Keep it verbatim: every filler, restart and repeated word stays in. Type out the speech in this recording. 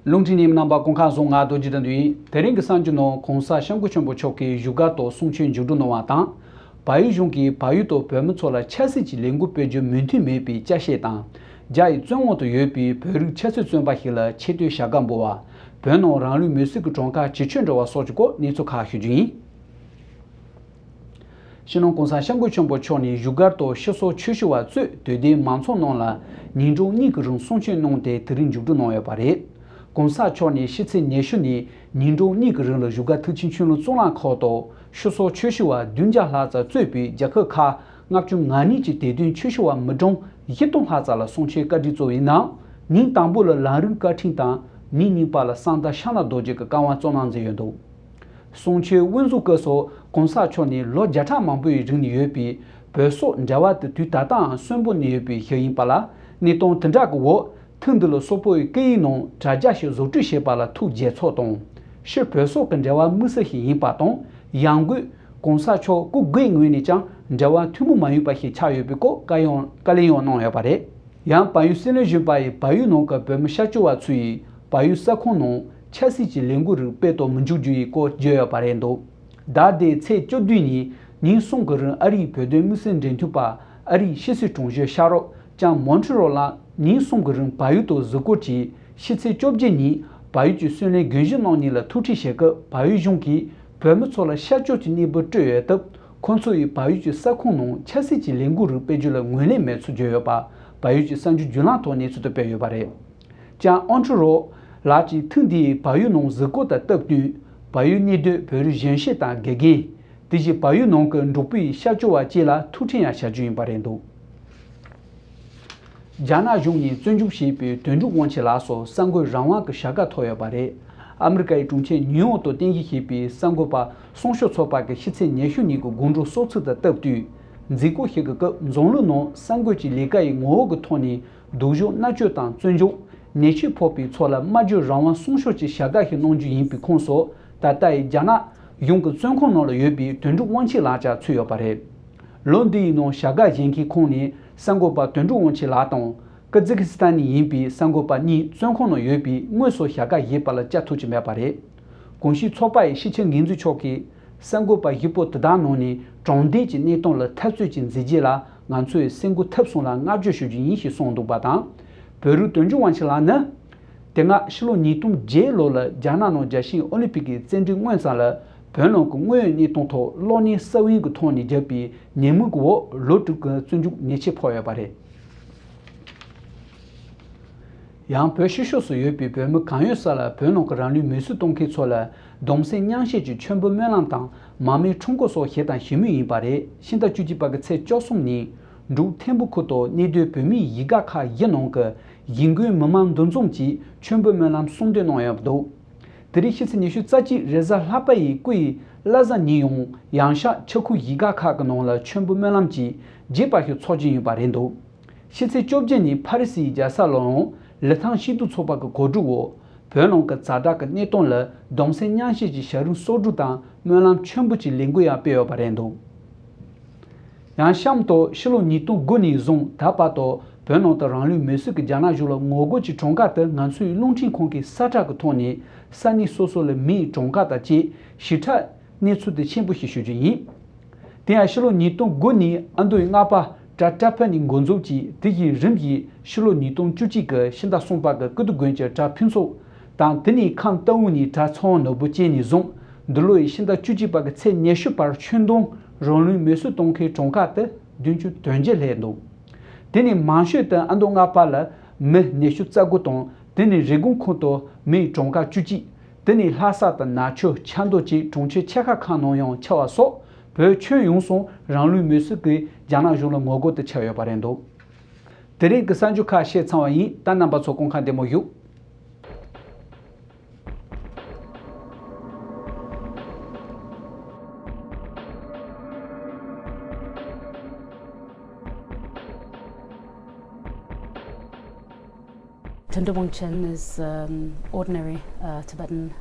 རླུང་འཕྲིན་ཉན་མི་རྣམ་པ་སྐུ་ཁམས་བཟང་། ང་རྡོ་རྗེ་དགྲ་འདུལ་ཡིན། དེ་རིང་གི་གསར་འགྱུར་ནང་གོང་ས་སྐྱབས་མགོན་ཆེན་པོ་མཆོག་གིས་བཞུགས་སྒར་དུ་གསུང་ཆོས་མཇུག་སྒྲིལ་གནང་བ་དང་། བལ་ཡུལ་གཞུང་གིས་བལ་ཡུལ་དུ་བོད་མི་ཚོ་ལ་ཆབ་སྲིད་ཀྱི་ལས་འགུལ་སྤེལ་རྒྱུ་མོས་མཐུན་མེད་པའི་སྐྱ་བཤད་དང་། རྒྱ་ཡི་བཙོན་འོག་ཏུ་ཡོད་པའི་བོད་རིགས་ཆབ་སྲིད་བཙོན་པ་ཞིག་ལ་ཆེ་བསྟོད་བྱ་དགའ་འབུལ་བ། བོད་ནང་རང་ལུས་མེར་སྲེག་གི་གྲངས་ཀ་ཇེ་ཆེར་འགྲོ་བ་སོགས་ཀྱི་སྐོར་གནས་ཚུལ་ཁག་ཞུ་རྒྱུ་ཡིན། སྤྱི་ནོར་གོང་ས་སྐྱབས་མགོན་ཆེན་པོ་མཆོག་ནས་བཞུགས་སྒར་དུ་སྤྱི་ཚོགས་ཆོས་ཞུ་བ་གཙོས་དད་ལྡན་མང་ཚོགས་རྣམས་ལ་ཉིན་གྲངས་གཉིས་ཀྱི་རིང་གསུང་ཆོས་གནང་སྟེ་དེ་རིང་མཇུག་སྒྲིལ་གནང་ཡོད་པ་རེད། གོང་ས་མཆོག་ནས་ཕྱི་ཚེས་ཉི་ཤུ་ནས་ཉིན་གྲངས་གཉིས་ཀྱི་རིང་ལ་བཞུགས་སྒར་མཐར་ཕྱིན་ཆོས་ལུང་གཙུག་ལག་ཁང་དུ་སྤྱི་ཚོགས་ཆོས་ཞུ་བ་བདུན་བརྒྱ་ལྷག་ཙམ་གཙོས་པའི་རྒྱལ་ཁབ་ཁག་ལྔ་བཅུ་ང་གཉིས་ཀྱི་དད་ལྡན་ཆོས་ཞུ་བ་མི་གྲངས་བཞི་སྟོང་ལྷག་ཙམ་ལ་གསུང་ཆོས་བཀའ་དྲིན་སྩལ་བའི་ནང་། ཉིན་དང་པོ་ལ་ལམ་རིམ་བཀའ་དྲིན་དང་། ཉིན་གཉིས་པ་ལ་གསང་བདག་ཤམ་ལ་རྡོ་རྗེ་གི་བཀའ་དབང་སྩལ་གནང་མཛད་ཡོད་འདུག་གསུང་ཆོས་དབུ་འཛུགས་སྐབས་སུ་གོང་ས་མཆོག་ནས་ལོ་བརྒྱ་ཕྲག་མང་པོའི་རིང་ནས་ཡོད་པའི་བོད་སོག་འབྲེལ་བ་དེ་དུས་ད་ལྟའང་གསོན་པོ་གནས་ཡོད་པའི་ཞུ་ཡིན་པ་ལ། གནས་སྟངས་དེ་འདྲ་གི་འོག་ཐེངས་འདི་ལ་སོག་པོའི་སྐད་ཡིག་ནང་དྲ་རྒྱ་ཞིག་བཟོ་སྐྲུན་བྱས་པ་ལ་ཐུགས་དགྱེས་ཚོར་དང་། སྤྱིར་བོད་སོག་གི་འབྲེལ་བ་དམིགས་བསལ་ཞིག་ཡིན་པ་དང་། ཡང་སྒོས་གོང་ས་མཆོག་སྐུ་སྒེར་ངོས་ནས་ཀྱང་འབྲེལ་བ་ཐུན་མོང་མ་ཡིན་པ་ཞིག་ཆགས་ཡོད་པའི་སྐོར་བཀའ་ཡང་བཀའ་ལན་ཡང་གནང་ཡོད་པ་རེད། ཡང་བལ་ཡུལ་སྲིད་བློན་གཞོན་པ་ཡིས་བལ་ཡུལ་ནང་གི་བོད་མི་ཤར་སྐྱོད་པ་ཚོ་ཡིས་བལ་ཡུལ་ས་ཁོངས་ནང་ཆབ་སྲིད་ཀྱི་ལས་འགུལ་རིགས་སྤེལ་དུ་མི་འཇུག་རྒྱུ་ཡི་སྐོར་བརྗོད་ཡོད་པ་རེད་འདུག་ཟླ་འདིའི་ཚེས་བཅུ་བདུན་ཉིན་ཉིན་གསུམ་གྱི་རིང་ཨ་རིའི་བོད་དོན་དམིགས་བསལ་འབྲེལ་མཐུད་པ་ཨ་རིའི་ཕྱི་སྲིད་དྲུང་ཆེ་ཤ་རོག་ལྕམ་མོན་ཁྲི་རོ་ལགས་ཉིན་གསུམ་གྱི་རིང་བལ་ཡུལ་དུ་གཟིགས་སྐོར་གྱིས། ཕྱི་ཚེས་བཅོ་བརྒྱད་ཉིན་བལ་ཡུལ་གྱི་སྲིད་བློན་རྒན་གཞོན་རྣམ་གཉིས་ལ་ཐུག་འཕྲད་བྱེད་སྐབས། བལ་ཡུལ་གཞུང་གིས་བོད་མི་ཚོ་ལ་ཤར་སྐྱོད་ཀྱི་གནས་བབ་སྤྲོད་ཡོད་སྟབས། ཁོང་ཚོ་ཡིས་བལ་ཡུལ་གྱི་ས་ཁོངས་ནང་ཆབ་སྲིད་ཀྱི་ལས་འགུལ་རིགས་སྤེལ་རྒྱུ་ལ་ངོས་ལེན་མེད་ཚུལ་བརྗོད་ཡོད་པ། བལ་ཡུལ་གྱི་གསར་འགྱུར་བརྒྱུད་ལམ་ཐོག་གནས་ཚུལ་དུ་སྤེལ་ཡོད་པ་རེད། ལྕམ་ཨོན་ཁྲི་རོ་ལགས་ཀྱིས་ཐེངས་འདིའི་བལ་ཡུལ་ནང་གཟིགས་སྐོར་དང་སྟབས་བསྟུན། བལ་ཡུལ་གནས་སྡོད་བོད་རིགས་གཞོན་སྐྱེས་དང་དགེ་རྒན། དེ་བཞིན་བལ་ཡུལ་ནང་གི་འབྲོག་པའི་ཤར་སྐྱོད་པ་བཅས་ལ་ཐུག་འཕྲད་ཡང་བྱ་རྒྱུ་ཡིན་པ་རེད་འདུག་རྒྱ་ནག་གཞུང་ནས་བཙོན་འཇུག་བྱས་པའི་དོན་གྲུབ་དབང་ཆེན་ལགས་སུ་གསར་འགོད་རང་དབང་གི་བྱ་དགའ་ཐོབ་ཡོད་པ་རེད། ཨ་མི་རི་ཀའི་གྲོང་ཁྱེར་ཉིའུ་ཡོག་ཏུ་རྟེན་གཞི་བྱས་པའི་གསར་འགོད་པ་གསར་ཤོག་ཚོགས་པ་གི་ཕྱི་ཚེས་ཉི་ཤུ་ཉིན་གྱི་དགོང་དྲོ་གསོལ་ཚིགས་དང་སྟབས་བསྟུན། མཛད་སྒོ་ཞིག་གི་སྐབས་འཛམ་གླིང་ནང་གསར་འགོད་ཀྱི་ལས་ཀ་ཡི་ངོ་བོ་གི་ཐོག་ནས་སྡུག་སྦྱོང་མནར་གཅོད་དང་བཙོན་འཇུག་ཉེས་ཆད་ཕོག་པའི་ཚོགས་ལ་སྨྲ་བརྗོད་རང་དབང་གསར་ཤོག་ཅིག་བྱ་དགའ་ཞིག་གནང་རྒྱུ་ཡིན་པའི་ཁོངས་སུ། ད་ལྟ་ཡི་རྒྱ་ནག་གཞུང་གི་བཙོན་ཁང་ནང་ལ་ཡོད་པའི་དོན་གྲུབ་དབང་ཆེན་ལགས་ཀྱང་ཚུད་ཡོད་པ་རེད། ལོ་འདི་ཡི་ནང་བྱ་དགའ་བཞེས་མཁན་ཁོངས་ནས་གསར་འགོད་པ་དོན་གྲུབ་དབང་ཆེན་ལགས་དང་། ཀི་ཛི་ཀི་སི་ཐན་ནས་ཡིན་པའི་གསར་འགོད་པ་གཉིས་བཙོན་ཁང་ནང་ཡོད་པས་དངོས་སུ་བྱ་དགའ་བཞེས་པ་ལ་བཅར་ཐུབ་ཀྱི་མེད་པ་རེད། གོང་ཞུས་ཚོགས་པ་ཡི་སྤྱི་ཁྱབ་འགན་འཛིན་མཆོག་གིས། གསར་འགོད་པ་བཞི་པོ་དེ་དག་ནང་ནས་དྲང་བདེན་གྱི་གནས་སྟངས་ལ་འཐབ་རྩོད་ཅིག་མཛད་རྗེས་ལ་ང་ཚོས་སེམས་འགུལ་ཐེབས་སོང་ལ་བསྔགས་བརྗོད་ཞུ་རྒྱུ་ཡིན་ཞེས་གསུངས་འདུག་པ་དང་། བོད་རིགས་དོན་གྲུབ་དབང་ཆེན་ལགས་ནི། དེ་སྔ་ཕྱི་ལོ་ཉིས་སྟོང་བརྒྱད་ལོ་ལ་རྒྱ་ནག་ནང་རྒྱལ་སྤྱིའི་ཨོ་ལིམ་པིག་གི་རྩེད་འགྲན་སྔོན་ཚར་ལ་བོད་ནང་གི་དངོས་ཡོད་གནས་སྟངས་ཐོག་གློག་བརྙན་གསར་པའི་གི་ཐོག་ནས་བརྒྱབ་པའི་ཉེས་མིང་གི་འོག་ལོ་དྲུག་གི་བཙོན་འཇུག་ཉེས་ཆད་ཕོག་ཡོད་པ་རེད། ཡང་བོད་ཕྱི་ཕྱོགས་སུ་ཡོད་པའི་བོད་མི་གང་ཡོད་ས་ལ་བོད་ནང་གི་རང་ལུས་མེར་སྲེག་གཏོང་མཁན་ཚོ་ལ་གདུང་སེམས་མཉམ་སྐྱེད་ཀྱི་མཆོད་འབུལ་སྨོན་ལམ་དང་མར་མེའི་འཕྲུལ་འཁོར་སོགས་བཞེས་དང་བཞེས་མུས་ཡིན་པ་རེད། ཕྱི་ཟླ་བཅུ་གཅིག་པ་གི་ཚེས་བཅུ་གསུམ་ཉིན་འབྲུག་ཐིམ་ཕུག་ཁུལ་དུ་གནས་སྡོད་བོད་མིའི་གཞིས་ཀ་ཁག་བཞི་ནང་གི་གཞིས་འགོའི་མི་མང་འདུ་འཛོམས་ཀྱིས་མཆོད་འབུལ་སྨོན་ལམ་གསུང་འདོན་གནང་ཡོད་འདུག་དེ་རིང་ཕྱི་ཚེས་ཉི་ཤུ་རྩ་གཅིག་རེས་གཟའ་ལྷག་པ་ཡི་སྐུ་ཡི་བླ་གཟའ་ཉིན་ཡང་ཡང་ཞག་ཆ་ཁུ་གཞིས་ཀ་ཁག་གི་ནང་ལ་མཆོད་འབུལ་སྨོན་ལམ་གྱིས་རྒྱས་པ་ཞིག་ཚོགས་ཀྱི་ཡིན་པ་རེད་འདུག་ཕྱི་ཚེས་བཅོ་བརྒྱད་ཉིན་ཕ་རི་སིའི་རྒྱལ་ས་ལོན་ལི་ཐང་སྐྱིད་སྡུག་ཚོགས་པ་གི་གོ་སྒྲིག་འོག་བོད་ནང་གི་ཛ་དྲག་གི་གནས་སྟངས་ལ་གདུང་སེམས་མཉམ་སྐྱེད་ཀྱི་བྱ་རིམ་གསོག་སྒྲུབ་དང་སྨོན་ལམ་མཆོད་འབུལ་གྱི་ལས་འགུལ་ཡང་སྤེལ་ཡོད་པ་རེད་འདུག་ཡང་གཤམ་དུ་ཕྱི་ལོ་ཉིས་སྟོང་དགུ་ནས་བཟུང་ད་བར་དུ་བོད་ནང་དུ་རང་ལུས་མེར་སྲེག་གི་རྒྱ་ནག་གཞུང་ལ་ངོ་རྒོལ་གྱི་གྲངས་ཀ་དེ་ང་ཚོའི་རླུང་འཕྲིན་ཁང་གིས་གསལ་བསྒྲགས་ཀྱི་ཐོག་ནས་ས་གནས་སོ་སོ་ལ་མིའི་གྲངས་ཀ་དང་བཅས་ཞིབ་ཕྲ་གནས་ཚུལ་དེ་ཆེན་པོ་ཞིག་ཞུ་རྒྱུ་ཡིན། དེ་ཡང་ཕྱི་ལོ་ཉིས་སྟོང་དགུ་ནས་ཨ་མདོའི་རྔ་པ་བྲག་བཀྲ་ཕུན་ནས་འགོ་འཛུགས་ཀྱིས་དེ་བཞིན་རིམ་བཞིན་ཕྱི་ལོ་ཉིས་སྟོང་བཅུ་གཅིག་གི་ཕྱི་ཟླ་གསུམ་པ་གི་ཀིརྟི་དགོན་གྱི་བྲག་ཕུན་ཚོགས་དང་དེ་ནས་ཁམས་རྟའུ་ནས་བྲག་ཚང་ནོར་བུ་བཅས་ནས་བཟུང་འདི་ལོ་ཡི་ཕྱི་ཟླ་བཅུ་གཅིག་པ་གི་ཚེས་ཉི་ཤུ་བར་ཁྱོན་བསྡོམས་རང་ལུས་མེར་སྲེག་གཏོང་མཁན་གྲངས་ཀ་དེ་བདུན་ཅུ་དོན་བརྒྱད་སླེབས་འདུག་དེ་ནས་མང་ཤོས་དུ་ཨ་མདོ་རྔ་པ་ལ་མི་ཉི་ཤུ་རྩ་དགུ་དང་དེ་ནས་རི་ཀོན་ཁུལ་དུ་མིའི་གྲངས་ཀ་བཅུ་གཅིག་དེ་ནས་ལྷ་ས་དང་ནག་ཆུ་ཆབ་མདོ་བཅས་གྲོང་ཁྱེར་ཆེ་ཁག་ཁག་ནང་ཡང་ཆགས་པ་སོགས་བོད་ཁྱོན་ཡོངས་སུ་རང་ལུས་མེར་སྲེག་གིས་རྒྱ་ནག་གཞུང་ལ་ངོ་རྒོལ་དུ་ཆགས་ཡོད་པ་རེད་འདུག་དེ་རིང་གི་གསར་འགྱུར་ཁག་བཤད་ཚར་བ་ཡིན། ད་རྣམ་པ་ཚོ་སྐུ་ཁམས་བདེ་མོ་བཞུགས། Tundra Wangchen is an ordinary uh, Tibetan